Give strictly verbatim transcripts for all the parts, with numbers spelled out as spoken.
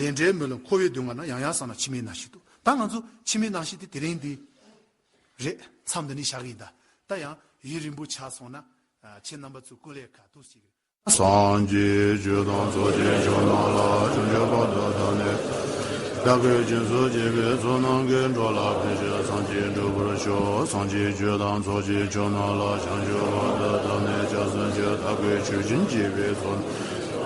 ལས་འབྲས་མི་བསླུ་འཁོར་བའི་སྡུག་བསྔལ་རྣམས། ཡང་ཡང་བསམ་ན་འཆི་མེད་རྣམ་ཤེས་སྡུག་ད་ང་ཚོ་འཆི་མེད་རྣམ་ཤེས་དེ་དེ་རིང་འདི་རེད། མཚམས་འདི་ནས་བཞག་གི་ཡིན། ད་ད་ཡང་ཡུན་རིང་པོ་ཆགས་སོང་ན་ཨ་ཁྱེད་རྣམ་པ་ཚོའི་སྐུ་ལས་ཁ་ཐུག་ཅིག་རེད། སངས་རྒྱས་ཆོས་དང་ཚོགས་ཀྱི་མཆོག་རྣམས་ལ། བྱང་ཆུབ་བར་དུ་བདག་ནི། བདག་གིས་སྦྱིན་སོགས་བགྱིས་པའི་ཚོགས་རྣམས་ཀྱིས། འགྲོ་ལ་ཕན་ཕྱིར་སངས་རྒྱས་འགྲུབ་པར་ཤོག་སངས་རྒྱས་ཆོས་དང་ཚོགས་ཀྱི་མཆོག་རྣམས་ལ། བྱང་ཆུབ་བར་དུ་བདག་ནི་སྐྱབས་སུ་མཆི། བདག་གིས་ཆོས་སྦྱིན་བགྱིས་པའི་ཚོགས།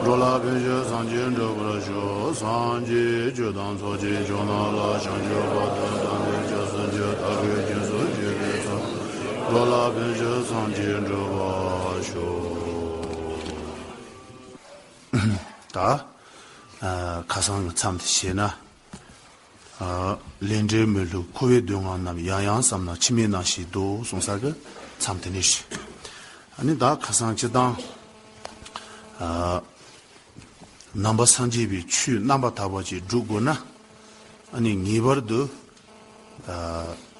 འགྲོ་ལ་ཕན་ཕྱིར་སངས་རྒྱས་འགྲུབ་པར་ཤོག་སངས་རྒྱས་ཆོས་དང་ཚོགས་ཀྱི་མཆོག་རྣམས་ལ། བྱང་ཆུབ་བར་དུ་བདག་ནི་སྐྱབས་སུ་མཆི། བདག་གིས་སྦྱིན་སོགས་བགྱིས་པའི་ཚོགས། འགྲོ་ལ་ཕན་ཕྱིར་སངས་རྒྱས་འགྲུབ་པར་ཤོག་ད་ཨ་ཁ་སང་གི་མཚམས་དེ་བྱས་ན། ཨ་ལས་འབྲས་མི་བསླུ་འཁོར་བའི་སྡུག་བསྔལ་རྣམས། ཡང་ཡང་བསམ་ན་འཆི་མེད་རྣམ་ཤེས་སྡུག་གསུངས་ས་གི་མཚམས་དེ་ནས་བྱས། ཨ་ནི་ད་ཁ་སང་སྤྱིར་བཏང་ཨ་ནང་པ་སངས་རྒྱས་པའི་ཆོས་རྣམ་པར་དག་པ་ཅིག་སྒྲུབ་དགོས་ན། ཨ་ནི་ངེས་པར་དུ་ཨ་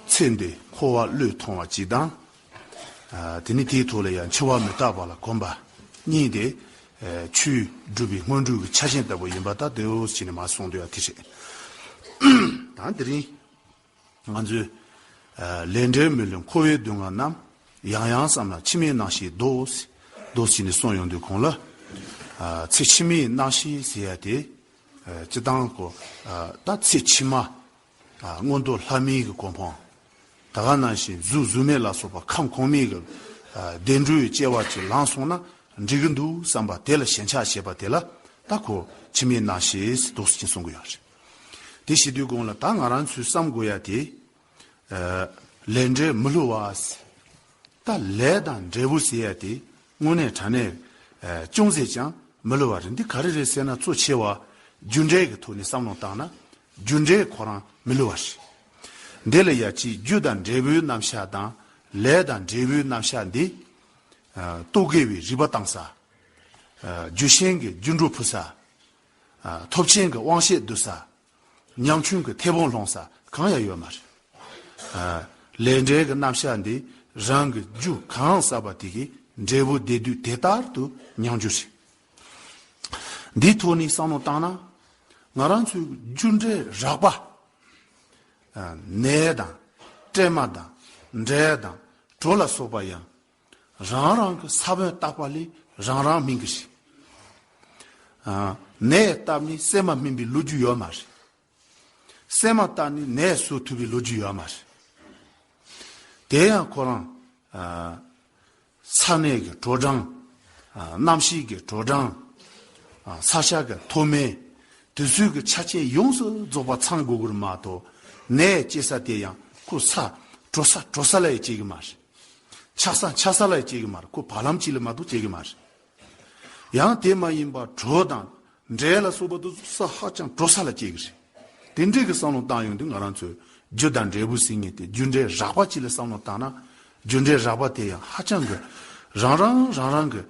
ཚེ་འདི་འཁོར་བ་བློས་ཐོངས་པ་ཅིག་དང་། ཨ་དེ་ནི་དེའི་ཐོག་ལ་ཡང་འཆི་བ་མི་རྟག་པ་ལ་གོམས་པ་གཉིས་དེ་ཨ་ཆོས་སྒྲུབ་པའི་སྔོན་འགྲོའི་ཆ་ཤས་ལྟ་བུ་ཡིན་པ་ད་དེའོ་ཟེར་ནས་མར་གསུངས་འདུག་ཡ་དེ་རེད། ད་དེ་རིང་ང་ཚོས་ཨ་ལས་འབྲས་མི་བསླུ་འཁོར་བའི་སྡུག་བསྔལ་རྣམས། ཡང་ཡང་བསམ་ན་འཆི་མེད་རྣམ་ཤེས་སྡུག་སྡུག་ཟེར་ནས་གསུངས་ཡོང་དུས་གོང་ལ། ཨ་ཚེ་འཆི་མེད་རྣམ་ཤེས་ཟེར་ཡ་དེ་ཨ་སྤྱིར་བཏང་གོ་ཨ་ད་ཚེ་ཕྱི་མ། ཨ་མངོན་མཐོ་ལྷ་མིའི་གི་གོ་འཕང་། ད་ག་ནང་བཞིན་གཟུགས་གཟུགས་མེད་ལ་སོགས་པ་ཁམས་གོང་མའི་གི་ཨ་བདེ་འགྲོའི་སྐྱེ་བ་ཅིག་བླངས་སོང་ན་འགྲིག་གི་འདུག་བསམ་པ་དེ་ལ་ཞེན་ཆགས་བྱེད་པ་དེ་ལ་ད་ཁོ་འཆི་མེད་རྣམ་ཤེས་སྡུག་ཟེར་གྱིན་གསུང་གི་ཡོད་རེད། དེ་བྱེད་དུས་གོང་ལ་ད་ང་རང་ཚོས་བསམ་དགོས་ཡ་དེ། ཨ་ལས་འབྲས་མི་བསླུ་བ། ད་ལས་དང་འབྲས་བུ་ཟེར་ཡ་དེ་དངོས་གནས་དྲང་གནས་ཨ་ཅུང་ཟད་ཀྱང་མི་བསླུ་བ་རེད། འདི་ག་རེ་རེད་ཟེར་ན་གཙོ་ཆེ་བ་རྒྱུ་འབྲས་ཀྱི་ཐོག་ནས་བསམ་བློ་བཏང་ན་རྒྱུ་འབྲས་ཁོ་རང་མི་བསླུ་བ་རེད། འདི་ལ་ཡ་གཅིག་རྒྱུ་དང་འབྲས་བུའི་རྣམ་གཞག་དང་ལས་དང་འབྲས་བུའི་རྣམ་གཞག་འདི་ཨ་རྟོག་གེ་བའི་རིག་པ་བཏང་ས། ཨ་རྒྱུ་ཤེས་ཀྱི་རྒྱུ་འགྲོ་ཕུལ་ས། ཨ་ཐོབ་ཆེན་གྱི་དབང་ཤེད་བསྡུ་ས། ཉམ་ཆུང་གི་མཐེ་བོང་སློང་ས་གང་ཡང་ཡོད་མ་རེད། ཨ་ལས་འབྲས་ཀྱི་རྣམ་གཞག་འདི་རང་གི་རྒྱུ་གང་བསགས་པ་དེ་གི་འབྲས་བུ་བདེ་སྡུག་དེ་ལྟར་དུ་མྱོང་རྒྱུ་རེད། འདིའི་ཐོག་ནས་བསམ་བློ་བཏང་ན། ང་རང་ཚོའི་རྒྱུ་འབྲས་རགས་པ། ཨ་ནད་དང་། སྲན་མ་དང་། འབྲས་དང་། གྲོ་ལ་སོགས་པ་ཡང་། རང་རང་གི་ས་བོན་བཏབ་པ་ལས་རང་རང་སྨིན་གྱི་རེད། ཨ་ནད་བཏབ་ནས་སྲན་མ་སྨིན་པའི་ལོ་རྒྱུས་ཡོད་མ་རེད། སྲན་མ་བཏབ་ནས་ནད་གསོ་ཐུབ་པའི་ལོ་རྒྱུས་ཡོད་མ་རེད། དེ་ཡང་ཁོ་རང་ཨ་ས་གནས་ཀྱི་དྲོ་གྲང་། ཨ་གནམ་གཤིས་ཀྱི་དྲོ་གྲང་། ཨ་ས་ཆ་གི་མཐོ་དམན། དེ་ཚོའི་གི་ཆ་རྐྱེན་ཡོངས་སུ་རྫོགས་པ་ཚང་དགོས་ཀྱི་རེད་མ་གཏོགས་ནད་སྐྱེ་ས་དེ་ཡང་ཁོ་ས་དྲོ་ས་དྲོ་ས་ལ་ཡང་སྐྱེ་གི་མ་རེད། ཆགས་ས་ཆགས་ས་ལ་ཡང་སྐྱེ་གི་མ་རེད། ཁོ་བར་ལམ་གཅིག་ལ་མ་གཏོགས་སྐྱེ་གི་མ་རེད། ཡང་དེ་མ་ཡིན་པ་གྲོ་དང་འབྲས་ལ་སོགས་པ་དེ་ཚོ་ས་ཧ་ཅང་དྲོ་ས་ལ་སྐྱེ་གི་རེད། དེ་འདྲའི་གི་བསམ་བློ་བཏང་ཡོང་དུས་ང་རང་ཚོས་རྒྱུ་དང་འབྲས་བུ་ཟེར་མཁན་དེ་རྒྱུ་འབྲས་རགས་པ་གཅིག་ལ་བསམ་བློ་བཏང་ན། རྒྱུ་འབྲས་རགས་པ་དེ་ཡང་ཧ་ཅང་གི་རང་རང་རང་རང་གི།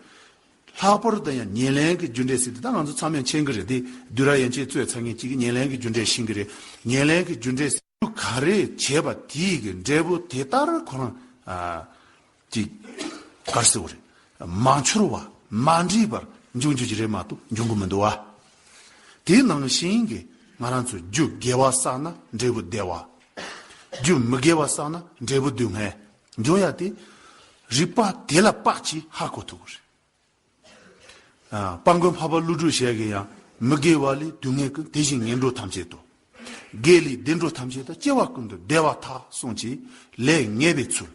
ལྷག་པར་དུ་ཡང་ཉེར་ལེན་གྱི་རྒྱུ་འབྲས་ཟེར་དེ་ད་ང་ཚོ་ཚང་མས་མཁྱེན་གྱི་རེད་དེ། བདུད་ར་ཡན་ཆད་རྩོད་ཚར་མཁན་གཅིག་གིས་ཉེར་ལེན་གྱི་རྒྱུ་འབྲས་ཤེས་ཀྱི་རེད། ཉེར་ལེན་གྱི་རྒྱུ་འབྲས་ཟེར་རྒྱུ་ག་རེ་བྱས་པ་དེའི་གི་འབྲས་བུ་དེ་ལྟར་ཁོ་རང་ཨ་ཅིག་ག་རེ་ཟེར་དགོས་རེད། མ་འཆོར་བ་མ་འདྲེས་པར་འབྱུང་རྒྱུ་ཅིག་རེད་མ་གཏོགས་འབྱུང་གི་མི་འདུག་བ། དེ་ནང་བཞིན་གྱི་ང་རང་ཚོ་རྒྱུ་དགེ་བ་བསགས་ན་འབྲས་བུ་བདེ་བ། རྒྱུ་མི་དགེ་བ་བསགས་ན་འབྲས་བུ་སྡུག་བསྔལ་འབྱུང་ཡ་དེ་རིགས་པ་དེ་ལ་དཔག་ཅིག་ཧ་གོ་ཐུབ་དགོས་རེད། ཨ་དཔལ་མགོན་འཕགས་པ་ཀླུ་སྒྲུབ་ཞལ་གྱིས་ཡང་མི་དགེ་བ་ལས་སྡུག་བསྔལ་ཀུན། དེ་བཞིན་ངན་འགྲོ་ཐམས་ཅད་དོ། དགེ་ལས་སྡིག་འགྲོ་ཐམས་ཅད་དག། སྐྱེ་བ་ཀུན་ཏུ་བདེ་བ་དག་གསུངས་ཀྱི་ལས་ངན་པའི་ཚུལ།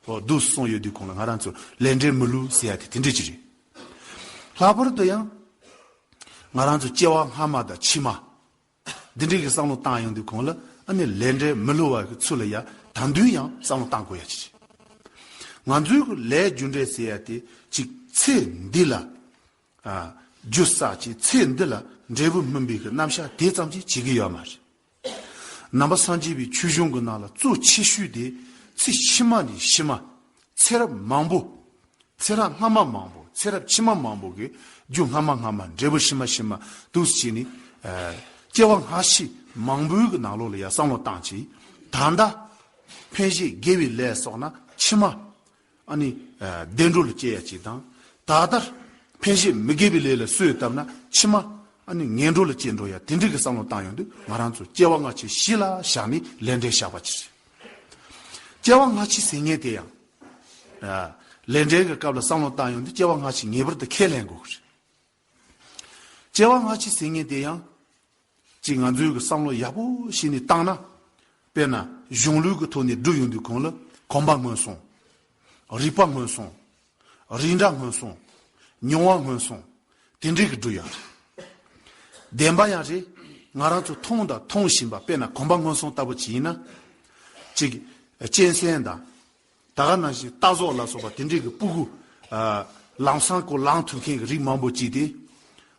འོ་འདུག་གསུངས་ཡོད་དུས་གོང་ལ་ང་རང་ཚོ་ལས་འབྲས་མི་བསླུ་ཟེར་ཡ་དེ་དེ་འདྲ་ཅིག་རེད། ལྷག་པར་དུ་ཡང་ང་རང་ཚོ་སྐྱེ་བ་སྔ་མ་དང་ཕྱི་མ། འདི་འདྲའི་གི་བསམ་བློ་བཏང་ཡོང་དུས་གོང་ལ་ཨ་ནི་ལས་འབྲས་མི་བསླུ་བ་གི་ཚུལ་ལ་ཡ་ད་དུང་ཡང་བསམ་བློ་བཏང་དགོས་ཡ་ཅིག་རེད། ང་ཚོའི་གི་ལས་རྒྱུ་འབྲས་ཟེར་ཡ་དེ་ཅིག་ཚེ་འདི་ལ་ཨ་རྒྱུ་བསགས་ཀྱི་ཚེ་འདི་ལ་འབྲས་བུ་སྨིན་པའི་གི་རྣམ་གཞག་དེ་ཙམ་གྱིས་བྱེད་ཀྱི་ཡོད་མ་རེད། ནང་པ་སངས་རྒྱས་པའི་ཆོས་གཞུང་གི་ནང་ལ་གཙོ་ཆེ་ཤོས་དེ་ཚེ་ཕྱི་མ་ནས་ཕྱི་མ་ཚེ་རབས་མང་པོ། ཚེ་རབས་སྔ་མ་མང་པོ་ཚེ་རབས་ཕྱི་མ་མང་པོ་གི་རྒྱུ་སྔ་མ་སྔ་མ་འབྲས་བུ་ཕྱི་མ་ཕྱི་མ་འདུག་སེ་བྱས་ནས་ཨ་སྐྱེ་བ་སྔ་ཕྱི་མང་པོའི་གི་ནང་ལོགས་ལ་ཡ་བསམ་བློ་བཏང་བྱས། ད་ལྟ་ཕན་བཞེས་དགེ་བའི་ལས་བསགས་ན་ཕྱི་མ་ཨ་ནི་ཨ་བདེ་འགྲོ་ལ་སྐྱེ་ཡ་ཅིག་དང་། ད་ལྟ་ཕན་བཞེས་མི་དགེ་བའི་ལས་ལ་གསོས་བཏབ་ན་ཕྱི་མ་ ཨ་ནི་ངན་འགྲོ་ལ་སྐྱེ་འགྲོ་ཡ་དེ་འདྲའི་གི་བསམ་བློ་བཏང་ཡོང་དུས་ང་རང་ཚོ་སྐྱེ་བ་སྔ་ཕྱི་གཞི་ལ་བཞག་ནས་ལས་འབྲས་བཞག་པ་ཅིག་རེད། སྐྱེ་བ་སྔ་ཕྱི་ཟེར་མཁན་དེ་ཡང་། ཨ། ལས་འབྲས་ཀྱི་སྐབས་ལ་བསམ་བློ་བཏང་ཡོང་དུས་སྐྱེ་བ་སྔ་ཕྱི་ངེས་པར་དུ་ཁས་ལེན་དགོས་ཀྱི་རེད། སྐྱེ་བ་སྔ་ཕྱི་ཟེར་མཁན་དེ་ཡང་། ཅིག་ང་ཚོའི་གི་བསམ་བློ་ཡག་པོ་ཞིག་ནས་བཏང་ན། དཔེར་ན་གཞུང་ལུགས་ཀྱི་ཐོག་ནས་བསྒྲུབས་ཡོང་དུས་གོང་ལ་གོམས་པ་སྔོན་སོང་། རིག་པ་སྔོན་སོང་། རིགས་འདྲ་སྔོན་སོང་། མྱོང་བ་སྔོན་སོང་། དེ་འདྲའི་གི་བསྒྲུབས་ཡོད་རེད། བདེན་པ་ཡང་རེད། ང་རང་ཚོ་མཐོང་དང་མཐོང་བཞིན་པ་དཔེར་ན་གོམས་པ་སྔོན་སོང་ལྟ་བུ་ཅིག་ཡིན་ན། ཅིག་གཅན་གཟན་དང་། ད་ག་ནང་བཞིན་རྟ་ཟོག་ལ་སོགས་པ་དེ་འདྲའི་གི་སྤུ་གུ། ཨ། ལམ་སང་ཁོ་ལངས་ཐུབ་མཁན་གི་རིགས་མང་པོ་ཅིག་དེ།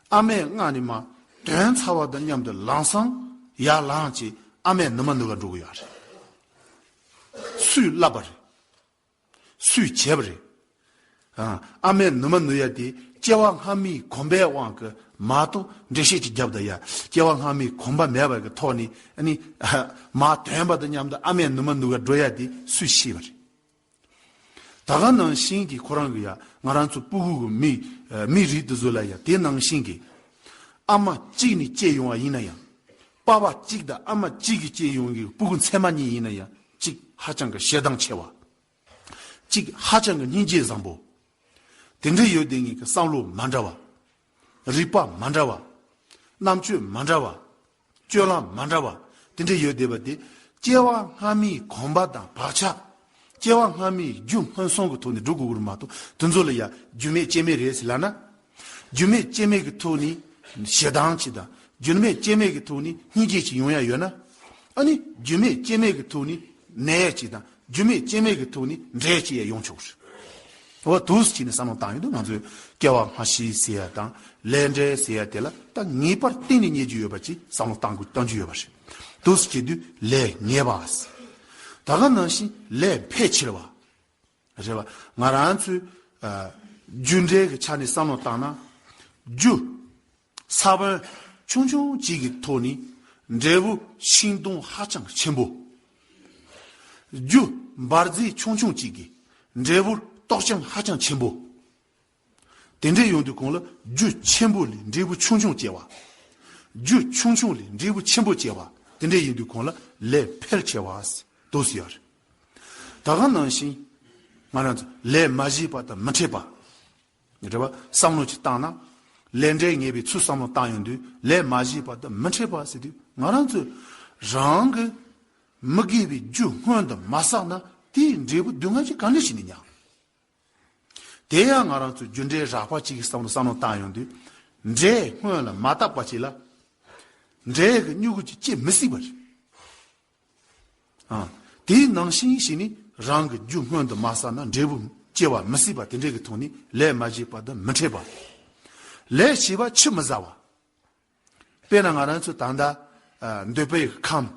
ཨ་མས་མངགས་ནས་མར་དོན་ཚར་བ་དང་མཉམ་དུ་ལམ་སང་ཡར་ལངས་བྱས་ཨ་མས་ནུ་མ་ནུ་ག་འགྲོ་གི་ཡོད་རེད། སུས་བསླབས་པ་རེད། སུས་བྱས་པ་རེད། ཨ། ཨ་མས་ནུ་མ་ནུ་ཡ་དེ་སྐྱེ་བ་སྔ་མའི་གོམས་པའི་དབང་གིས་མ་གཏོགས་འགྲེལ་བཤད་ཅིག་བརྒྱབ་ད་ཡ། སྐྱེ་བ་སྔ་མའི་གོམས་པ་མེད་པ་གི་ཐོག་ནས་ཨ་ནི། ཨ། མར་དོན་པ་དང་མཉམ་དུ་ཨ་མས་ནུ་མ་ནུ་ག་འགྲོ་ཡ་དེ་སུས་ཤེས་པ་རེད། ད་ག་ནང་བཞིན་གྱི་ཁོ་རང་གི་ཡ་ང་རང་ཚོ་སྤུ་གུ་གི་མི། ཨ། མི་རིགས་དེ་ཚོ་ལ་ཡ་དེ་ནང་བཞིན་གྱི། ཨ་མ་གཅིག་ནས་སྐྱེས་ཡོང་བ་ཡིན་ན་ཡང་། པ་ཕ་གཅིག་དང་ཨ་མ་གཅིག་གིས་སྐྱེས་ཡོང་གི་སྤུ་གུ་མཚེ་མ་གཉིས་ཡིན་ན་ཡང་གཅིག་ཧ་ཅང་གི་ཞེ་སྡང་ཆེ་བ། གཅིག་ཧ་ཅང་གི་སྙིང་རྗེ་བཟང་པོ། དེ་འདྲ་ཡོད་དེ་ངེད་ཀྱི་བསམ་བློ་མ་འདྲ་བ། རིག་པ་མ་འདྲ་བ། རྣམ་དཔྱོད་མ་འདྲ་བ། སྤྱོད་ལམ་མ་འདྲ་བ། དེ་འདྲ་ཡོད་བསྡད་པ་དེ། སྐྱེ་བ་སྔ་མའི་གོམས་པ་དང་བག་ཆགས། སྐྱེ་བ་སྔ་མའི་རྒྱུ་སྔོན་སོང་གི་ཐོག་ནས་འགྲོ་དགོས་ཀྱི་རེད་མ་གཏོགས་དེ་ཚོ་ལ་ཡ་རྒྱུ་མེད་རྐྱེན་མེད་རེད་ཟེར་ལབ་ན། རྒྱུ་མེད་རྐྱེན་མེད་ཀྱི་ཐོག་ནས་ཞེ་སྡང་ཅིག་དང་། རྒྱུ་མེད་རྐྱེན་མེད་ཀྱི་ཐོག་ནས་སྙིང་རྗེ་ཅིག་ཡོང་ཡ་ཡོད་ན། ཨ་ནི་རྒྱུ་མེད་རྐྱེན་མེད་ཀྱི་ཐོག་ནས་ནད་ཅིག་དང་། རྒྱུ་མེད་རྐྱེན་མེད་ཀྱི་ཐོག་ནས་འབྲས་ཅིག་ཡང་ཡོང་ཆོག་གི་རེད། འོ་འདུག་སེ་བྱས་ནས་བསམ་བློ་བཏང་ཡོང་དུས་ང་ཚོས་སྐྱེ་བ་སྔ་ཕྱི་ཟེར་ཡ་དང་ལས་འབྲས་ཟེར་ཡ་དེ་ལ་ད་ངེས་པར་གཏན་ནས་རྙེད་རྒྱུ་ཡོད་པ་ཅིག་བསམ་བློ་བཏང་དགོས་བཏང་རྒྱུ་ཡོད་པ་རེད། འདུག་སེ་བྱེད་དུས་ལས་ངེས་པ། ད་ག་ནང་བཞིན་ལས་ཕལ་ཆེར་བ། རེད་བ། ང་རང་ཚོའི་ཨ་རྒྱུ་འབྲས་ཀྱི་ཆ་ནས་བསམ་བློ་བཏང་ན། རྒྱུ་ས་བོན་ཆུང་ཆུང་གཅིག་གི་ཐོག་ནས་འབྲས་བུ་ཤིང་སྡོང་ཧ་ཅང་ཆེན་པོ། རྒྱུ་འབར་རྫས་ཆུང་ཆུང་གཅིག་གིས་འབྲས་བུར་ཏོག་ཙམ་ཧ་ཅང་ཆེན་པོ། དེ་འདྲ་ཡོང་དུས་གོང་ལ་རྒྱུ་ཆེན་པོ་ལས་འབྲས་བུ་ཆུང་ཆུང་སྐྱེ་བ། རྒྱུ་ཆུང་ཆུང་ལས་འབྲས་བུ་ཆེན་པོ་སྐྱེ་བ། དེ་འདྲ་ཡིན་དུས་གོང་ལ་ལས་ཕལ་ཆེ་བ་འདུག་སེ་ཡོད་རེད། ད་ག་ནང་བཞིན་ང་རང་ཚོ་ལས་མ་བྱས་པ་དང་མི་འཕྲད་པ། རེད་བ། བསམ་བློ་ཅིག་བཏང་ན། ལས་འབྲས་ངེས་པའི་ཚུལ་བསམ་བློ་བཏང་ཡོང་དུས་ལས་མ་བྱས་པ་དང་མི་འཕྲད་པ་ཟེར་དུས་ང་རང་ཚོས་རང་གི་མི་དགེ་བའི་རྒྱུ་སྔོན་དུ་མ་བསགས་ན་དེའི་འབྲས་བུ་སྡུག་བསྔལ་ཅིག་ག་འདྲ་ཞིག་ནས་མྱང་། དེ་ཡང་ང་རང་ཚོ་རྒྱུ་འབྲས་རགས་པ་གཅིག་གི་བསམ་བློ་བསམ་བློ་བཏང་ཡོང་དུས། འབྲས་སྔོན་ལ་མ་བཏགས་པ་ཅིག་ལ། འབྲས་ཀྱི་མྱུ་གུ་ཅིག་སྐྱེ་མི་སྲིད་པ་རེད། ཨ། དེའི་ནང་བཞིན་ཞིག་ནི་རང་གི་རྒྱུ་སྔོན་དུ་མ་བསགས་ན་འབྲས་བུ་སྐྱེ་བ་མི་སྲིད་པ་དེ་འདྲའི་གི་ཐོག་ནས་ལས་མ་བྱས་པ་དང་མི་འཕྲད་པ། ལས་བྱས་པ་ཆུད་མི་ཟ་བ། དཔེར་ན་ང་རང་ཚོ་ད་ལྟ་ཨ་འདོད་པའི་ཁམས།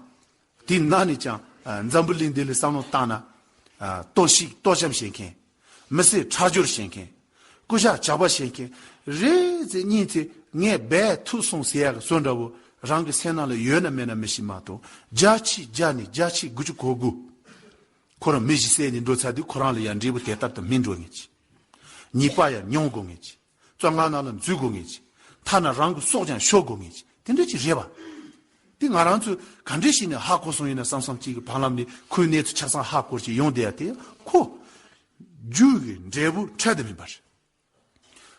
དེའི་ནང་ནས་ཀྱང་ཨ་འཛམ་བུ་གླིང་འདི་ལ་བསམ་བློ་བཏང་ན། ཨ་ལྟོ་ཤིག་ལྟོ་འཆམ་བྱེད་མཁན། མི་ཚེ་ཁྲག་སྦྱོར་བྱེད་མཁན། སྐུ་ཞབས་ཇག་པ་བྱེད་མཁན། རེས་ཚེ་གཉིས་ཚེ་ངས་རྦད་ཐུབ་སོང་ཟེར་ཡག་གི་བཟོ་འདྲ་བོ་རང་གི་སེམས་ནང་ལ་ཡོད་ན་མེད་ན་མི་ཤེས་མ་གཏོགས་བརྒྱ་ཆ་བརྒྱ་ནས་བརྒྱ་ཆ་དགུ་བཅུ་གོ་དགུ། ཁོ་རང་མི་ཞིག་བསད་ནས་འགྲོ་ཚར་དུས་ཁོ་རང་ལ་ཡང་འབྲས་བུ་དེ་ལྟར་དུ་སྨིན་འགྲོ་ངེས་ཀྱི། ཉེས་པ་ཡང་མྱོང་དགོ་ངེས་ཀྱི། བཙོན་ཁང་ནང་ལ་འཛུལ་དགོ་ངེས་ཀྱི། ཐ་ན་རང་གི་སྲོག་ཀྱང་ཤོར་དགོ་ངེས་ཀྱི། དེ་འདྲ་ཅིག་རེད་པ། དེ་ང་རང་ཚོས་ག་འདྲ་ཞིག་ནས་ཧ་གོ་སོང་ཡིན་ན་བསམ་བསམ་གཅིག་གི་བར་ལམ་ནས་ཁོའི་གནས་ཚུལ་ཆ་ཚང་ཧ་གོ་ཅིག་ཡོང་བསྡད་ཡ་དེ་ཁོ། རྒྱུ་གི་འབྲས་བུ་འཕྲལ་དུ་སྨིན་པ་རེད།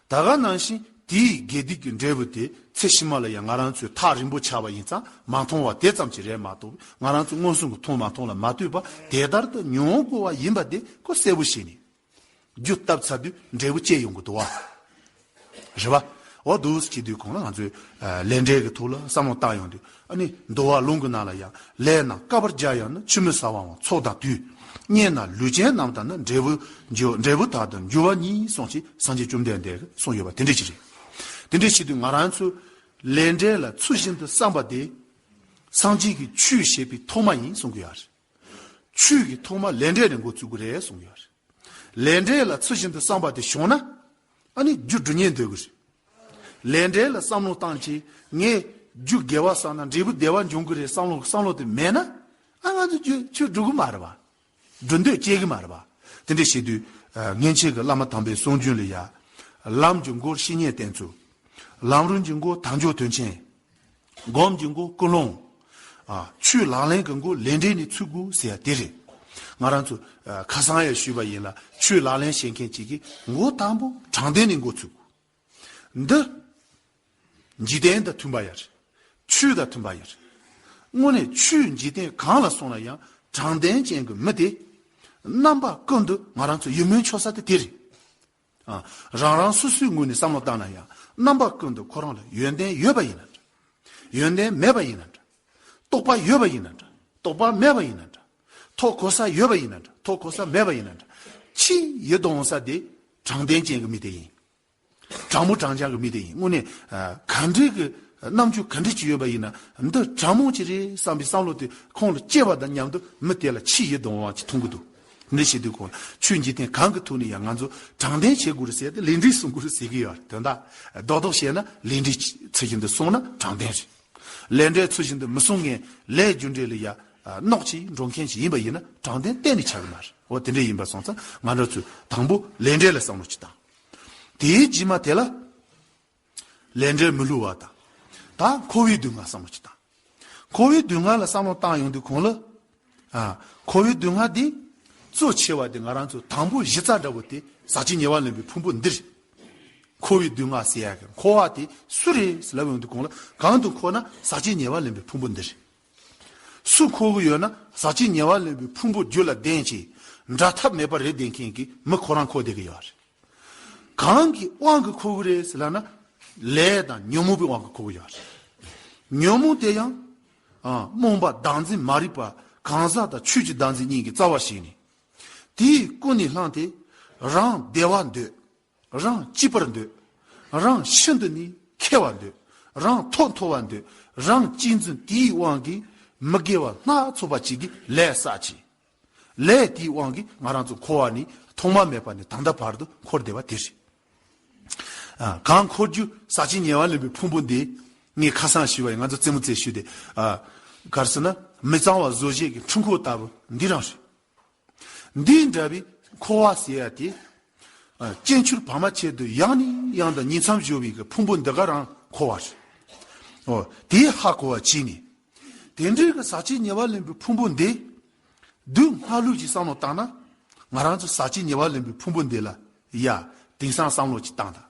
ད་ག་ནང་བཞིན་དེའི་དགེ་སྡིག་གི་འབྲས་བུ་དེ་ཚེ་ཕྱི་མ་ལ་ཡང་ང་རང་ཚོས་ཐག་རིང་པོ་ཆགས་པ་ཡིན་ཙང་མ་མཐོང་བ་དེ་ཙམ་ཅིག་རེད་མ་གཏོགས་ང་རང་ཚོ་མངོན་སུམ་གྱི་མཐོང་མ་མཐོང་ལ་མ་ལྟོས་པར་དེ་ལྟར་དུ་མྱོང་དགོས་པ་ཡིན་པ་དེ་ཁོ་གསལ་པོ་ཤེས་ནས། རྒྱུ་བཏབ་ཚར་དུས་འབྲས་བུ་སྐྱེ་ཡོང་གི་འདུག་བ། རེད་བ། འོ་འདུག་སེ་བྱེད་དུས་གོང་ལ་ང་ཚོས་ཨ་ལས་འབྲས་ཀྱི་ཐོག་ལ་བསམ་བློ་བཏང་ཡོང་དུས་ཨ་ནི་འདུལ་བ་ལུང་གི་ནང་ལ་ཡང་ལས་རྣམས་བསྐལ་པར་བརྒྱ་ཡང་ན་ཆུད་མི་ཟ་བའང་ཚོགས་དང་དུས། རྙེད་ན་ལུས་ཅན་རྣམས་དང་ནི་འབྲས་བུ་འབྱོར་འབྲས་བུ་དག་ཏུ་འགྱུར་བ་ཉིད་གསུངས་ཤིང་སངས་རྒྱས་བཅོམ་ལྡན་འདས་ཀྱིས་གསུངས་ཡོད་པ་དེ་འདྲ་ཞིག་རེད། དེ་འདྲ་བྱེད་དུས་ང་རང་ཚོ་ལས་འབྲས་ལ་ཚུལ་བཞིན་དུ་བསམ་པ་དེ་སངས་རྒྱས་ཀྱི་ཆོས་བཤད་པའི་ཐོག་མ་ཡིན་གསུང་གི་ཡོད་རེད། ཆོས་ཀྱི་ཐོག་མ་ལས་འབྲས་ནས་འགོ་བཙུགས་ཀྱི་རེད་གསུང་གི་ཡོད་རེད། ལས་འབྲས་ལ་ཚུལ་བཞིན་དུ་བསམ་པ་དེ་བྱུང་ན། ཨ་ནི་རྒྱུ་འབྲས་གཉིས་འདོད་ཀྱི་རེད། ལས་འབྲས་ལ་བསམ་བློ་བཏང་བྱས་ངས་རྒྱུ་དགེ་བ་བསགས་ན་འབྲས་བུ་བདེ་བ་འབྱུང་གི་རེད་བསམ་བློ་བསམ་བློ་དེ་མེད་ན། ཨ་ང་ཚོ་རྒྱུ་ཆོས་འགྲུབ་ཀྱི་མ་རེད་པ། འགྲུབ་འདོད་སྐྱེ་གི་མ་རེད་པ། དེ་འདྲ་བྱེད་དུས་ཨ་སྔོན་ཆད་ཀྱི་བླ་མ་དམ་པའི་གསུང་རྒྱུན་ལ་ཡ། ལམ་གྱི་མགོར་བཤེས་གཉེན་བསྟེན་ཚུལ། ལམ་རིམ་གྱི་མགོ་དལ་འབྱོར་དོན་ཆེན། སྒོམ་གྱི་མགོ་ཀུན་སློང་། ཨ། ཆོས་ལག་ལེན་གྱི་མགོ་ལས་འབྲས་ནས་ཚུགས་དགོས་ཟེར་ཡ་དེ་རེད། ང་རང་ཚོ་ཨ་ཁ་སང་ཡང་ཞུས་པ་ཡིན་ལ། ཆོས་ལག་ལེན་བྱེད་མཁན་གཅིག་གིས་མགོ་དང་པོ་དྲང་བདེན་ནས་འགོ་ཚུགས་དགོས། འདི་འཇིག་རྟེན་དང་མཐུན་པ་ཡ་རེད། ཆོས་དང་མཐུན་པ་ཡ་རེད། དངོས་གནས་ཆོས་འཇིག་རྟེན་གང་ལ་སོང་ན་ཡང་དྲང་བདེན་ཅན་གྱི་མི་དེ་རྣམ་པ་ཀུན་ཏུ་ང་རང་ཚོ་ཡིད་སྨོན་འཆོར་ས་དེ་དེ་རེད། ཨ། རང་རང་སོ་སོའི་ངོས་ནས་བསམ་བློ་བཏང་ན་ཡང་རྣམ་པ་ཀུན་ཏུ་ཁོ་རང་ལ་ཡོན་ཏན་ཡོད་པ་ཡིན་ན་འདྲ། ཡོན་ཏན་མེད་པ་ཡིན་ན་འདྲ། རྟོགས་པ་ཡོད་པ་ཡིན་ན་འདྲ། རྟོགས་པ་མེད་པ་ཡིན་ན་འདྲ། ཐོབ་གོ་ས་ཡོད་པ་ཡིན་ན་འདྲ། ཐོབ་གོ་ས་མེད་པ་ཡིན་ན་འདྲ། ཆེས་ཡིད་དུ་འོང་ས་དེ་དྲང་བདེན་ཅན་གྱི་མི་དེ་ཡིན། དྲང་མོ་དྲང་རྐྱང་གི་མི་དེ་ཡིན། དངོས་གནས་ཨ་ག་འདྲའི་གི་རྣམ་འགྱུར་ག་འདྲ་ཅིག་ཡོད་པ་ཡིན་ན། འདི་དྲང་མོ་ཅིག་རེད་བསམ་པའི་བསམ་བློ་དེ་ཁོང་ལ་སྐྱེ་བ་དང་མཉམ་དུ་མི་དེ་ལ་ཆེས་ཡིད་དུ་འོང་བ་ཅིག་མཐོང་གི་འདུག་འདི་བྱེད་དུས་ཁོང་ལ་ཆོས་འཇིག་རྟེན་གང་གི་ཐོག་ནས་ཡང་ང་ཚོ་དྲང་བདེན་བྱེད་དགོས་རེད་ཟེར་ཏེ་ལས་འབྲས་སྲུང་དགོས་རེད་ཟེར་གི་ཡོད་རེད། དོན་དག་རྡོག་རྡོག་བཤད་ན་ལས་འབྲས་ཚུལ་བཞིན་དུ་སོང་ན་དྲང་བདེན་རེད། ལས་འབྲས་ཚུལ་བཞིན་དུ་མི་སོང་ངན་ལས་རྒྱུ་འབྲས་ལ་ཡ་ཨ་གནོད་ཅིག་འགྲོ་མཁན་ཞིག་ཡིན་པ་ཡིན་ན་དྲང་བདེན་གཏན་ནས་ཆགས་ཀྱི་མ་རེད། འོ་དེ་འདྲ་ཡིན་པ་སོང་ཙང་ང་རང་ཚོས་དང་པོ་ལས་འབྲས་ལ་བསམ་བློ་ཅིག་བཏང་། དེའི་རྗེས་མ་དེ་ལ་ལས་འབྲས་མི་བསླུ་བ་དང་། ད་འཁོར་བའི་སྡུག་བསྔལ་བསམ་བློ་ཅིག་བཏང་། འཁོར་བའི་སྡུག་བསྔལ་ལ་བསམ་བློ་བཏང་ཡོང་དུས་གོང་ལ། ཨ། འཁོར་བའི་སྡུག་བསྔལ་འདི་གཙོ་ཆེ་བ་དེ་ང་རང་ཚོ་དང་པོ་གཞི་རྩ་འདྲ་བོ་དེ་ཟག་བཅས་ཉེ་བར་ལེན་པའི་ཕུང་པོ་འདི་རེད། འཁོར་བའི་སྡུག་བསྔལ་ཟེར་ཡ་གི་འཁོར་བ་དེ་སུ་རེད་ལབ་ཡོང་དུས་གོང་ལ་གང་དུ་འཁོར་ན་ཟག་བཅས་ཉེ་བར་ལེན་པའི་ཕུང་པོ་འདི་རེད། སུ་འཁོར་གི་ཡོད་ན་ཟག་བཅས་ཉེ་བར་ལེན་པའི་ཕུང་པོ་རྒྱུད་ལ་ལྡན་ཅིང་འབྲལ་ཐབས་མེད་པར་རེད་ལྡན་མཁན་གྱི་མི་ཁོ་རང་འཁོར་བསྡད་ཀྱི་ཡོད་རེད། གང་གི་དབང་གིས་འཁོར་གི་རེད་ཟེར་ལབ་ན། ལས་དང་ཉོན་མོངས་པའི་དབང་གིས་འཁོར་གི་ཡོད་རེད། ཉོན་མོངས་དེ་ཡང་། ཨ། རྨོངས་པ་བདག་འཛིན་མ་རིག་པ་གང་ཟག་དང་ཆོས་ཀྱི་བདག་འཛིན་གཉིས་ཀྱི་རྩ་བ་བྱས་ནས། དེས་ཀུན་ནས་བསླངས་ཏེ། རང་བདེ་བ་འདོད། རང་སྐྱིད་པར་འདོད། རང་ཤིན་ཏུ་ནས་ཁེ་བ་འདོད། རང་ཐོག་མཐོ་བ་འདོད། རང་གཅེས་འཛིན་དེའི་དབང་གིས་མི་དགེ་བ་སྣ་ཚོགས་པ་ཅིག་གི་ལས་བསགས་ཀྱི། ལས་དེའི་དབང་གིས་ང་རང་ཚོ་འཁོར་བ་ནས་ཐོག་མ་མེད་པ་ནས་ད་ལྟ་བར་དུ་འཁོར་བསྡད་པ་དེ་རེད། ཨ། གང་འཁོར་རྒྱུ་ཟག་བཅས་ཉེ་བར་ལེན་པའི་ཕུང་པོ་འདི། ངས་ཁ་སང་ཞུས་པ་ཡིན། ང་ཚོ་རྩེད་མོ་རྩེ་ཞུས་ཏེ། ཨ། ག་རེ་ཟེར་ན་མི་གཙང་བ་བཟོ་བྱེད་ཀྱི་འཕྲུལ་འཁོར་ལྟ་བུ་འདི་རང་རེད། འདི་འདྲ་བའི་འཁོར་བ་ཟེར་ཡ་དེ། ཨ། གཅེན་གཅུང་བར་མ་ཆད་དུ་ཡང་ནས་ཡང་དུ་ཉིང་མཚམས་སྦྱོར་བའི་གི་ཕུང་པོ་འདི་ག་རང་འཁོར་བ་རེད། འོ། དེ་ཧ་གོ་བ་བྱས་ནས། དེ་འདྲའི་གི་ཟག་བཅས་ཉེ་བར་ལེན་པའི་ཕུང་པོ་འདི། སྡུག་བསྔལ་ལུགས་ཀྱི་བསམ་བློ་བཏང་ན། ང་རང་ཚོ་ཟག་བཅས་ཉེ་བར་ལེན་པའི་ཕུང་པོ་འདི་ལ་ཡ་དེང་སང་བསམ་བློ་ཅིག་བཏང་དང་།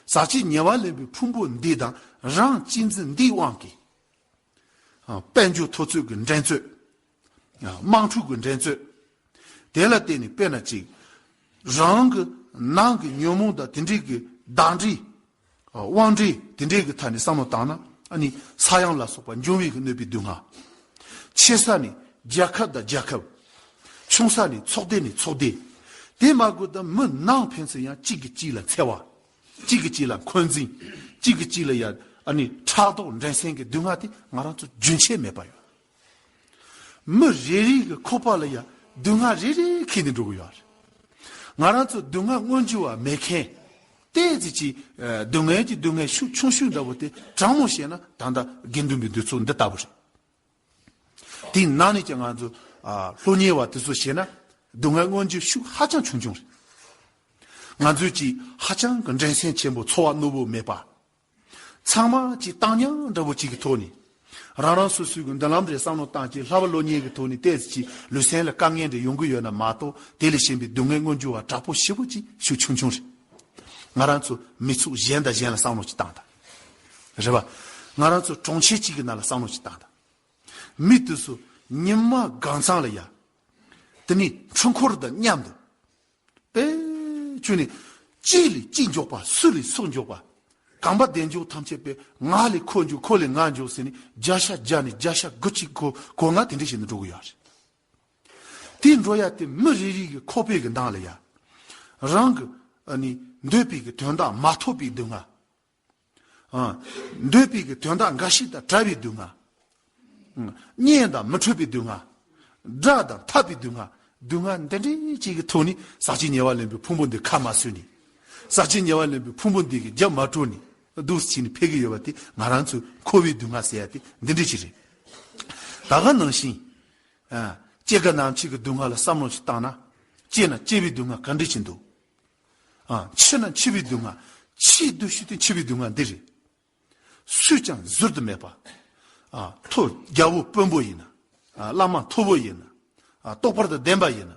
ཟག་བཅས་ཉེ་བར་ལེན་པའི་ཕུང་པོ་འདི་དང་རང་གཅེས་འཛིན་འདིའི་དབང་གིས། ཨ། དཔལ་འབྱོར་ཐོབ་ཚོད་ཀྱི་འགྲན་རྩོད། ཨ། དམག་འཁྲུག་གི་འགྲན་རྩོད། དེ་ལ་བརྟེན་ནས་དཔེར་ན་ཅིག་རང་གི་ནང་གི་ཉོན་མོངས་དང་དེ་འདྲའི་གི་བདག་འབྲས། ཨ། དབང་འབྲས་དེ་འདྲའི་གི་ཐད་ནས་བསམ་བློ་བཏང་ན། ཨ་ནི་ས་ཡོམ་ལ་སོགས་པ་འབྱུང་བའི་གི་གནོད་པའི་སྡུག་བསྔལ། ཆེ་ས་ནས་རྒྱལ་ཁབ་དང་རྒྱལ་ཁབ། ཆུང་ས་ནས་ཚོགས་སྡེ་ནས་ཚོགས་སྡེ། དེ་མ་དགོས་ད་མི་ནང་ཕན་ཚུན་ཡང་གཅིག་གིས་གཅིག་ལ་འཚེ་བ། གཅིག་གིས་གཅིག་ལ་འཁོན་འཛིན། གཅིག་གིས་གཅིག་ལ་ཡ་ཨ་ནི་ཕྲག་དོག་འགྲན་སེམས་ཀྱི་སྡུག་བསྔལ་དེ་ང་རང་ཚོ་རྒྱུན་ཆད་མེད་པ་ཡོད། མི་རེ་རེ་གི་ཁོག་པ་ལ་ཡ་སྡུག་བསྔལ་རེ་རེ་འཁྱེར་ནས་འགྲོ་གི་ཡོད་རེད། ང་རང་ཚོ་སྡུག་བསྔལ་མངོན་གྱུར་བ་མེད་མཁན། ཏོག་ཙམ་ཅིག་ཨ་སྡུག་བསྔལ་གྱི་སྡུག་བསྔལ་ཤུགས་ཆུང་ཤོས་འདྲ་བོ་དེ་དྲང་མོ་བཤད་ན་ད་ལྟ་དགེ་འདུན་པའི་འདུ་ཚོགས་འདི་ལྟ་བུ་རེད། དེའི་ནང་ནས་ཀྱང་ང་ཚོ་ཨ་སློབ་གཉེར་བ་དེ་ཚོ་བྱས་ན་སྡུག་བསྔལ་མངོན་གྱུར་ཤུགས་ཧ་ཅང་ཆུང་ཆུང་རེད། ང་ཚོས་ཀྱིས་ཧ་ཅང་གི་འགྲན་སེམས་ཆེན་པོ་ཚོར་བ་རྣོ་པོ་མེད་པ། ཚང་མ་གཅིག་བཏང་སྙོམས་འདྲ་བོ་གཅིག་གི་ཐོག་ནས། རང་རང་སོ་སོའི་གི་མདུན་ལམ་རེ་བསམ་བློ་བཏང་གཅིག་བསླབ་པ་སློབ་གཉེར་གི་ཐོག་ནས་ཏོག་ཙམ་ཅིག་ལུས་སེམས་ལ་དཀའ་ངལ་འདྲ་ཡོང་གི་ཡོད་ན་མ་གཏོགས་དེ་ལས་གཞན་པའི་སྡུག་བསྔལ་མངོན་གྱུར་བ་དྲག་པོ་ཞེ་པོ་ཅིག་ཤུགས་ཆུང་ཆུང་རེད། ང་རང་ཚོ་མི་ཚོགས་གཞན་དང་གཞན་ལ་བསམ་བློ་ཅིག་བཏང་དང་། རེད་པ། ང་རང་ཚོ་གྲོང་ཁྱེར་གཅིག་གི་ནང་ལ་བསམ་བློ་ཅིག་བཏང་དང་། མི་དེ་ཚོ་ཉི་མ་གང་ཚང་ལ་ཡ། དེ་ནི་འཕྲུལ་འཁོར་དང་མཉམ་དུ། དཔེ་ཁྱོད་ནི་གཅིག་ལས་གཅིག་མགྱོགས་པ་སུ་ལས་སུ་མགྱོགས་པ། གོམ་པ་བདེ་མགྱོགས་ཐམས་ཅད་པས་ང་ལས་ཁོ་མགྱོགས་ཁོ་ལས་ང་མགྱོགས་ཟེར་ནས་བརྒྱ་ཆ་བརྒྱ་ནས་བརྒྱ་ཆ་དགུ་གཅིག་གོ་གོ་ང་དེ་འདྲ་བྱས་ནས་འགྲོ་གི་ཡོད་རེད། དེ་འགྲོ་ཡ་དེ་མི་རེ་རེ་གི་ཁོག་པའི་གི་ནང་ལ་ཡ། རང་གི་ཨ་ནི་འདོད་པའི་གི་དོན་དག་མ་ཐོབ་པའི་སྡུག་བསྔལ། ཨ། འདོད་པའི་གི་དོན་དག་འགའ་ཞིག་དང་བྲལ་བའི་སྡུག་བསྔལ། ཨ། གཉེན་དང་མི་འཕྲོད་པའི་སྡུག་བསྔལ། དགྲ་དང་འཐབ་པའི་སྡུག་བསྔལ། སྡུག་བསྔལ་འདི་འདྲའི་ཅིག་གི་ཐོག་ནས་ཟག་བཅས་ཉེ་བར་ལེན་པའི་ཕུང་པོ་འདི་ཁ་མ་བཟོས་ནས། ཟག་བཅས་ཉེ་བར་ལེན་པའི་ཕུང་པོ་འདི་གི་རྒྱབ་མ་བཀྲོལ་ནས་འདུག་སེ་བྱས་ནས་ཕེབས་ཀྱི་ཡོད་པ་དེ་ང་རང་ཚོའི་འཁོར་བའི་སྡུག་བསྔལ་ཟེར་ཡ་དེ་འདི་འདྲ་ཅིག་རེད། ད་ག་ནང་བཞིན། ཨ། སྐྱེ་རྒ་ན་འཆི་གི་སྡུག་བསྔལ་ལ་བསམ་བློ་ཞིག་བཏང་ན། སྐྱེས་ན་སྐྱེ་བའི་སྡུག་བསྔལ་ག་འདྲ་ཅིག་འདུག་ཨ། འཆི་ན་འཆི་བའི་སྡུག་བསྔལ། འཆི་འདུག་ཤི་དུས་འཆི་བའི་སྡུག་བསྔལ་འདི་རེད། སུས་ཀྱང་བཟུར་དུ་མེད་པ། ཨ། མཐོ་རྒྱལ་པོ་དཔོན་པོ་ཡིན་ན། ཨ། བླ་མ་མཐོ་པོ་ཡིན་ན། ཨ། རྟོགས་པ་དང་ལྡན་པ་ཡིན་ན།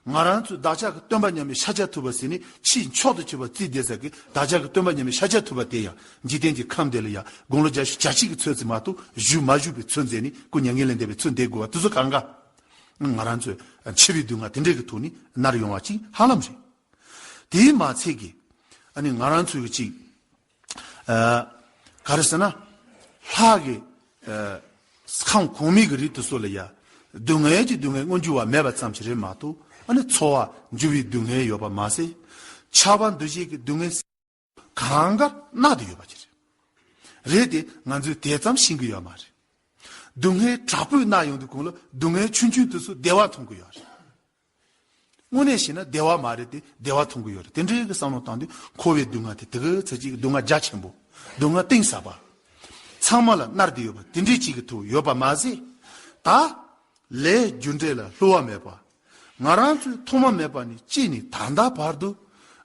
ང་རང་ཚོས་བདག་ཅག་གི་སྟོན་པ་མཉམ་མེད་ཤཱཀྱ་ཐུབ་པ་ཟེར་ནས་ཕྱིའི་མཆོག་ཏུ་གྱུར་པ་བརྩིས་བསྡད་ས་གི་བདག་ཅག་གི་སྟོན་པ་མཉམ་མེད་ཤཱཀྱ་ཐུབ་པ་དེ་ཡང་འཇིག་རྟེན་གྱི་ཁམས་དེ་ལ་ཡང་དགུང་ལོ་བརྒྱད་ཅུ་གྱ་གཅིག་གི་ཚོད་ཙམ་མ་གཏོགས་བཞུགས་མ་བཞུགས་པའི་ཚོད་མཛད་ནས་སྐུ་མྱ་ངན་ལས་འདས་པའི་ཚོད་མཛད་དགོས་པ་དེ་ཚོ་གང་ག་ང་རང་ཚོས་འཆི་བའི་སྡུག་བསྔལ་དེ་འདྲའི་གི་ཐོག་ནས་མནར་ཡོང་བ་ཅིག་ཧ་ལམ་རེད། དེའི་མ་ཚད་ཀྱི་ཨ་ནི་ང་རང་ཚོའི་གི་ཅིག་ཨ། ག་རེ་ཟེར་ན། ལྷ་གི་ཨ། ཁམས་གོང་མའི་གི་རིགས་དེ་ཚོ་ལ་ཡ། སྡུག་བསྔལ་གྱི་སྡུག་བསྔལ་མངོན་གྱུར་བ་མེད་པ་ཙམ་ཞིག་རེད་མ་གཏོགས་ཨ་ནི་འཚོ་བ་འགྱུར་བའི་སྡུག་བསྔལ་ཡོད་པ་མ་ཟད། ཆགས་པ་འདུ་བྱེད་ཀྱི་སྡུག་བསྔལ་གང་ག་མནར་ཏེ་ཡོད་པ་ཅིག་རེད། རེད་དེ་ང་ཚོས་དེ་ཙམ་ཤེས་ཀྱི་ཡོད་མ་རེད། སྡུག་བསྔལ་དྲག་པོས་མནར་ཡོང་དུས་གོང་ལ་སྡུག་བསྔལ་ཆུང་ཆུང་དེ་ཚོ་བདེ་བ་མཐོང་གི་ཡོད་རེད། དངོས་གནས་བྱས་ན་བདེ་བ་མ་རེད་དེ་བདེ་བ་མཐོང་གི་ཡོད་རེད། དེ་འདྲའི་གི་བསམ་བློ་བཏང་དུས་འཁོར་བའི་སྡུག་བསྔལ་དེ་དེ་གི་ཚེ་གཅིག་གི་སྡུག་བསྔལ་རྒྱ་ཆེན་པོ། སྡུག་བསྔལ་གཏིང་ཟབ་པ། ཚང་མ་ལ་མནར་ཏེ་ཡོད་པ་དེ་འདྲའི་གཅིག་གི་ཐོག་ཡོད་པ་མ་ཟད། ད་ལས་རྒྱུ་འབྲས་ལ་བསླུ་བ་མེད་པ། ང་རང་ཚོས་ཐོག་མ་མེད་པ་ནས་སྐྱེས་ནས་ད་ལྟ་བར་དུ་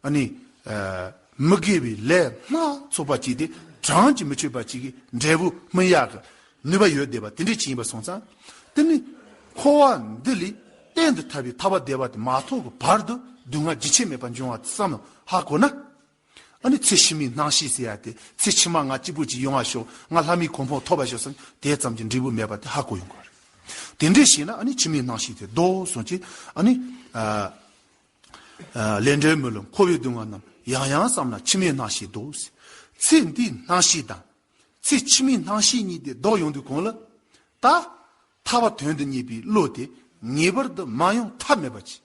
ཨ་ནི་ཨ། མི་དགེ་བའི་ལས་སྣ་ཚོགས་པ་ཅིག་དེ་གྲངས་ཀྱིས་མི་ཆོད་པ་ཅིག་གི་འབྲས་བུ་སྨིན་ཡག་གི་ནུས་པ་ཡོད་བསྡད་པ་དེ་འདྲའི་ཅིག་ཡིན་པ་སོང་ཙང་། དེ་ནི་འཁོར་བ་འདི་ལས་གཏན་དུ་ཐར་བའི་ཐར་པ་བདེ་བ་དེ་མ་ཐོབ་ཀྱི་བར་དུ་སྡུག་བསྔལ་རྒྱུན་ཆད་མེད་པར་འབྱུང་བ་བསམ་བློ་ཧ་གོ་ན། ཨ་ནི་ཚེ་ཕྱི་མའི་སྣང་ཤས་ཟེར་ཡ་དེ་ཚེ་ཕྱི་མ་ང་གཅིག་པུ་ཅིག་ཡོང་བ་ཤོག་ང་ལྷ་མིའི་གོ་འཕང་ཐོབ་པ་ཤོག་བསམ་དེ་ཙམ་གྱི་འབྲས་བུ་མེད་པ་དེ་ཧ་གོ་ཡོང་གི་རེད། དེ་འདྲས་བྱས་ན་ཨ་ནི་ཕྱི་མའི་སྣང་ཤས་དེ་ལྡོག་སོང་ཅིག་ཨ་ནི་ཨ། ལས་འབྲས་མི་བསླུ་འཁོར་བའི་སྡུག་བསྔལ་རྣམས། ཡང་ཡང་བསམས་ན་ཕྱི་མའི་སྣང་ཤས་ལྡོག །ཚེ་འདིའི་སྣང་ཤས་དང་། ཚེ་ཕྱི་མའི་སྣང་ཤས་གཉིས་དེ་ལྡོག་ཡོང་དུས་གོང་ལ། ད་ཐར་པ་དོན་དུ་གཉེར་བའི་བློ་དེ་ངེས་པར་དུ་མ་ཡོང་ཐབས་མེད་པ་ཅིག་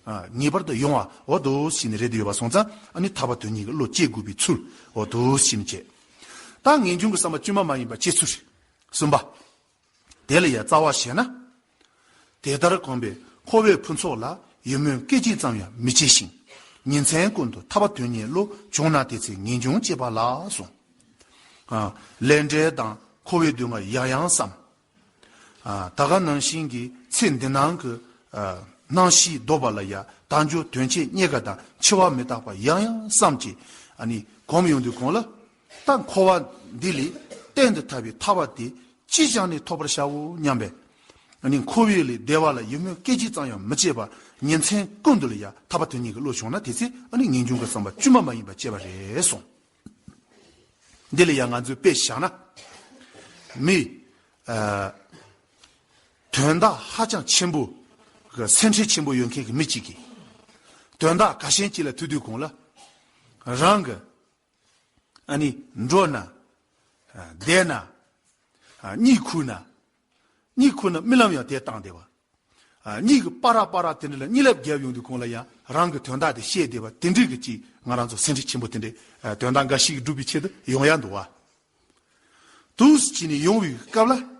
ཨ། ངེས་པར་དུ་ཡོང་བ་འོ་དོ་ཞིག་ནི་རེད་དུ་ཡོད་པ་སོང་ཙང་ཨ་ནི་ཐར་པ་དོན་གཉེར་གྱི་བློ་སྐྱེ་དགོས་པའི་ཚུལ་འོ་དོ་ཞིག་ནི་བྱས། ད་ངེས་འབྱུང་གི་བསམ་པ་བཅོས་མ་མ་ཡིན་པ་སྐྱེ་ཚུལ་རེད། གསུམ་པ། དེ་ལ་ཡང་རྩ་བ་བྱས་ན། དེ་ལྟར་གོམས་པས་འཁོར་བའི་ཕུན་ཚོགས་ལ་ཡིད་སྨོན་སྐད་ཅིག་ཙམ་ཡང་མི་སྐྱེ་ཞིང་། ཉིན་མཚན་ཀུན་ཏུ་ཐར་པ་དོན་གཉེར་བློ་བྱུང་ན་དེ་ཚེ་ངེས་འབྱུང་སྐྱེས་པ་ལགས་གསུངས། ཨ། ལས་འབྲས་དང་འཁོར་བའི་སྡུག་བསྔལ་ཡང་ཡང་བསམ། ཨ། ད་ག་ནང་བཞིན་གྱི་ཚེ་འདི་སྣང་གི་ཨ། སྣང་ཤས་ལྡོག་པ་ལ་ཡང་དལ་འབྱོར་དོན་ཆེན་རྙེད་དཀའ་དང་འཆི་བ་མི་རྟག་པ་ཡང་ཡང་བསམ་གྱིས་ཨ་ནི་གོམས་ཡོང་དུས་གོང་ལ། ད་འཁོར་བ་འདི་ལས་གཏན་དུ་ཐར་བའི་ཐར་པ་དེ་ཅི་བྱས་ནས་ཐོབ་པར་བྱའོ་སྙམ་པས། ཨ་ནི་འཁོར་བའི་ལས་བདེ་བ་ལ་ཡིད་སྨོན་སྐད་ཅིག་ཙམ་ཡང་མི་སྐྱེ་བར་ཉིན་མཚན་ཀུན་ཏུ་ལ་ཡང་ཐར་པ་དོན་གཉེར་གྱི་བློ་བྱུང་ན་དེ་ཚེ་ཨ་ནི་ངེས་འབྱུང་གི་བསམ་པ་བཅོས་མ་མ་ཡིན་པ་སྐྱེས་པ་རེད་གསུངས། འདི་ལ་ཡང་ང་ཚོས་དཔེ་བཞག་ན། མི། ཨ། དོན་དག་ཧ་ཅང་ཆེན་པོ་གི་སེམས་ཁྲལ་ཆེན་པོ་ཡོད་མཁན་གྱི་མི་གཅིག་གིས། དོན་དག་ག་ཤེད་ཅིག་ལ་ཐུག་དུས་གོང་ལ། རང་གི་ཨ་ནི་འགྲོ་ན། ཨ། བསྡད་ན། ཨ། གཉིད་ཁུག་ན། གཉིད་ཁུག་ན་རྨི་ལམ་ཡང་དེ་བཏང་བསྡད་པ། ཨ། གཉིད་ཀྱི་པ་ར་པ་ར་དེ་འདྲ་ལ་གཉིད་ལབ་བརྒྱབ་ཡོང་དུས་གོང་ལ་ཡང་རང་གི་དོན་དག་དེ་ཤེས་བསྡད་པ་དེ་འདྲའི་གི་ཅིག་ང་རང་ཚོ་སེམས་ཁྲལ་ཆེན་པོ་དེ་འདྲའི་ཨ། དོན་དག་འགའ་ཞིག་སྒྲུབ་པའི་ཆེད་དུ་ཡོང་ཡ་འདུག་བ། འདུག་སེ་བྱས་ནས་ཡོང་བའི་སྐབས་ལ།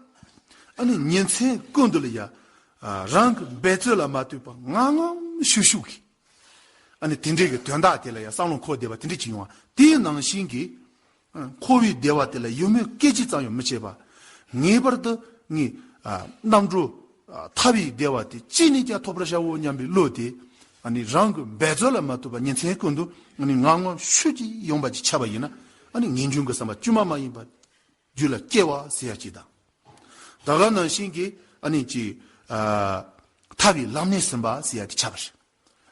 ཨ་ནི་ཉིན་མཚན་ཀུན་ཏུ་ལ་ཡ། ཨ། རང་གི་འབད་རྩོལ་ལ་མ་ལྟོས་པར་ངམ་ངམ་ཤུགས་ཤུགས་ཀྱིས། ཨ་ནི་དེ་འདྲའི་གི་དོན་དག་དེ་ལ་ཡ་བསམ་བློ་འཁོར་བསྡད་པ་དེ་འདྲ་ཅིག་ཡོང་བ་དེའི་ནང་བཞིན་གྱི། ཨ། འཁོར་བའི་བདེ་བ་དེ་ལ་ཡིད་སྨོན་སྐད་ཅིག་ཙམ་ཡང་མི་བྱེད་པར། ངེས་པར་དུ་ངས། ཨ། རྣམ་གྲོལ། ཨ། ཐར་བའི་བདེ་བ་དེ་ཅི་ནས་ཀྱང་ཐོབ་པར་བྱའོ་སྙམ་པའི་བློ་དེ། ཨ་ནི་རང་གི་འབད་རྩོལ་ལ་མ་ལྟོས་པར་ཉིན་མཚན་ཀུན་ཏུ་ཨ་ནི་ངམ་ངམ་ཤུགས་ཀྱིས་ཡོང་བ་ཅིག་ཆགས་པ་ཡིན་ན། ཨ་ནི་ངེས་འབྱུང་གི་བསམ་པ་བཅོས་མ་མ་ཡིན་པ་རྒྱུད་ལ་སྐྱེ་བ་ཟེར་ཡ་ཅིག་དང་། ད་ག་ནང་བཞིན་གྱི་ཨ་ནི་ཅིག་ཨ། ཐར་བའི་ལམ་སྣེ་ཟིན་པ་ཟེར་ཡ་དེ་ཆགས་པ་རེད།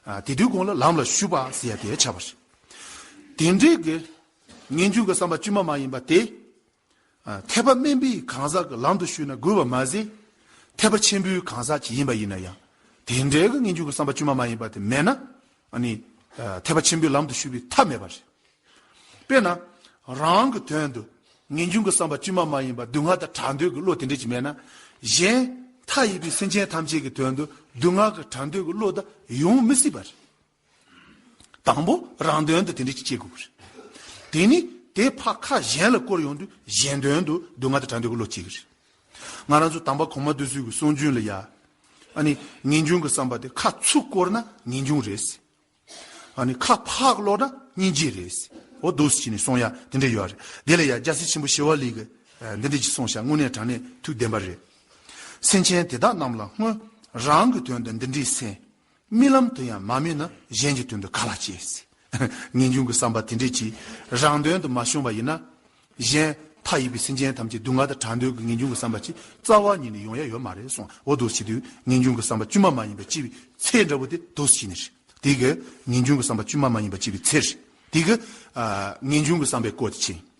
ཨ། དེ་དུས་གོང་ལ་ལམ་ལ་ཞུགས་པ་ཟེར་ཡ་དེ་ཆགས་པ་རེད། དེ་འདྲའི་གི་ངེས་འབྱུང་གི་བསམ་པ་བཅོས་མ་མ་ཡིན་པ་དེ། ཨ། ཐེག་པ་དམན་པའི་གང་ཟག་གི་ལམ་དུ་ཞུགས་ན་དགོས་པ་མ་ཟད། ཐེག་པ་ཆེན་པོའི་གང་ཟག་ཅིག་ཡིན་པ་ཡིན་ན་ཡང་། དེ་འདྲའི་གི་ངེས་འབྱུང་གི་བསམ་པ་བཅོས་མ་མ་ཡིན་པ་དེ་མེད་ན། ཨ་ནི། ཨ། ཐེག་པ་ཆེན་པོའི་ལམ་དུ་ཞུགས་པའི་ཐབས་མེད་པ་རེད། དཔེར་ན། རང་གི་དོན་དུ་ངེས་འབྱུང་གི་བསམ་པ་བཅོས་མ་མ་ཡིན་པ་སྡུག་བསྔལ་དང་བྲལ་འདོད་ཀྱི་བློ་དེ་འདྲ་ཅིག་མེད་ན། གཞན་མཐའ་ཡས་པའི་སེམས་ཅན་ཐམས་ཅད་ཀྱི་དོན་དུ་སྡུག་བསྔལ་གྱི་བྲལ་འདོད་ཀྱི་བློ་དག་ཡོང་མི་སྲིད་པ་རེད། དང་པོ་རང་དོན་དུ་དེ་འདྲ་ཅིག་སྐྱེ་དགོས་པ་རེད། དེ་ནི་དེ་ཕར་ཁ་གཞན་ལ་བསྐོར་ཡོང་དུས་གཞན་དོན་དུ་སྡུག་བསྔལ་དང་བྲལ་འདོད་ཀྱི་བློ་སྐྱེ་གི་རེད། ང་རང་ཚོ་དམ་པ་གོང་མ་དེ་ཚོའི་གི་གསུང་རྒྱུན་ལ་ཡ། ཨ་ནི་ངེས་འབྱུང་གི་བསམ་པ་དེ་ཁ་ཚུར་བསྐོར་ན་ངེས་འབྱུང་རེད། ཨ་ནི་ཁ་ཕར་ལོག་ན་སྙིང་རྗེ་རེད། འོ་འདུག་སེ་བྱས་ནས་གསུང་ཡ་དེ་འདྲ་ཡོད་རེད། དེ་ལ་ཡ་རྒྱལ་སྲས་ཆེན་པོ་ཞི་བ་ལྷས་ཀྱིས་འདི་འདྲ་ཅིག་གསུངས་ཤག་དངོས་གནས་དྲང་གནས་ཐུགས་བདེན་པ་རེད། སེམས་ཅན་དེ་དག་རྣམས་ལ་སྔོན་རང་གི་དོན་དུ་འདི་འདྲའི་སེམས། རྨི་ལམ་དུ་ཡང་མ་རྨིས་ན་གཞན་གྱི་དོན་དུ་ག་ལ་སྐྱེ། ངེས་འབྱུང་གི་བསམ་པ་དེ་འདྲས་ཀྱིས་རང་དོན་དུ་མ་བྱུང་བ་ཡིན་ན། གཞན་ མཐའ་ཡས་པའི་སེམས་ཅན་ཐམས་ཅད་སྡུག་བསྔལ་དང་བྲལ་འདོད་ཀྱི་ངེས་འབྱུང་གི་བསམ་པ་ཅིག་རྩ་བ་ཉིད་ནས་ཡོང་ཡ་ཡོད་མ་རེད་གསུངས། འོ་འདུག་སེ་བྱེད་དུས་ངེས་འབྱུང་གི་བསམ་པ་བཅོས་མ་མ་ཡིན་པ་སྐྱེ་བའི་ཚད་འདྲ་བོ་དེ་འདུག་སེ་བྱས་ནས་རེད། དེ་གི་ངེས་འབྱུང་གི་བསམ་པ་བཅོས་མ་མ་ཡིན་པ་སྐྱེ་བའི་ཚད་རེད། དེ་གི་ཨ་ངེས་འབྱུང་གི་བསམ་པའི་སྐོར་དེ་བྱས།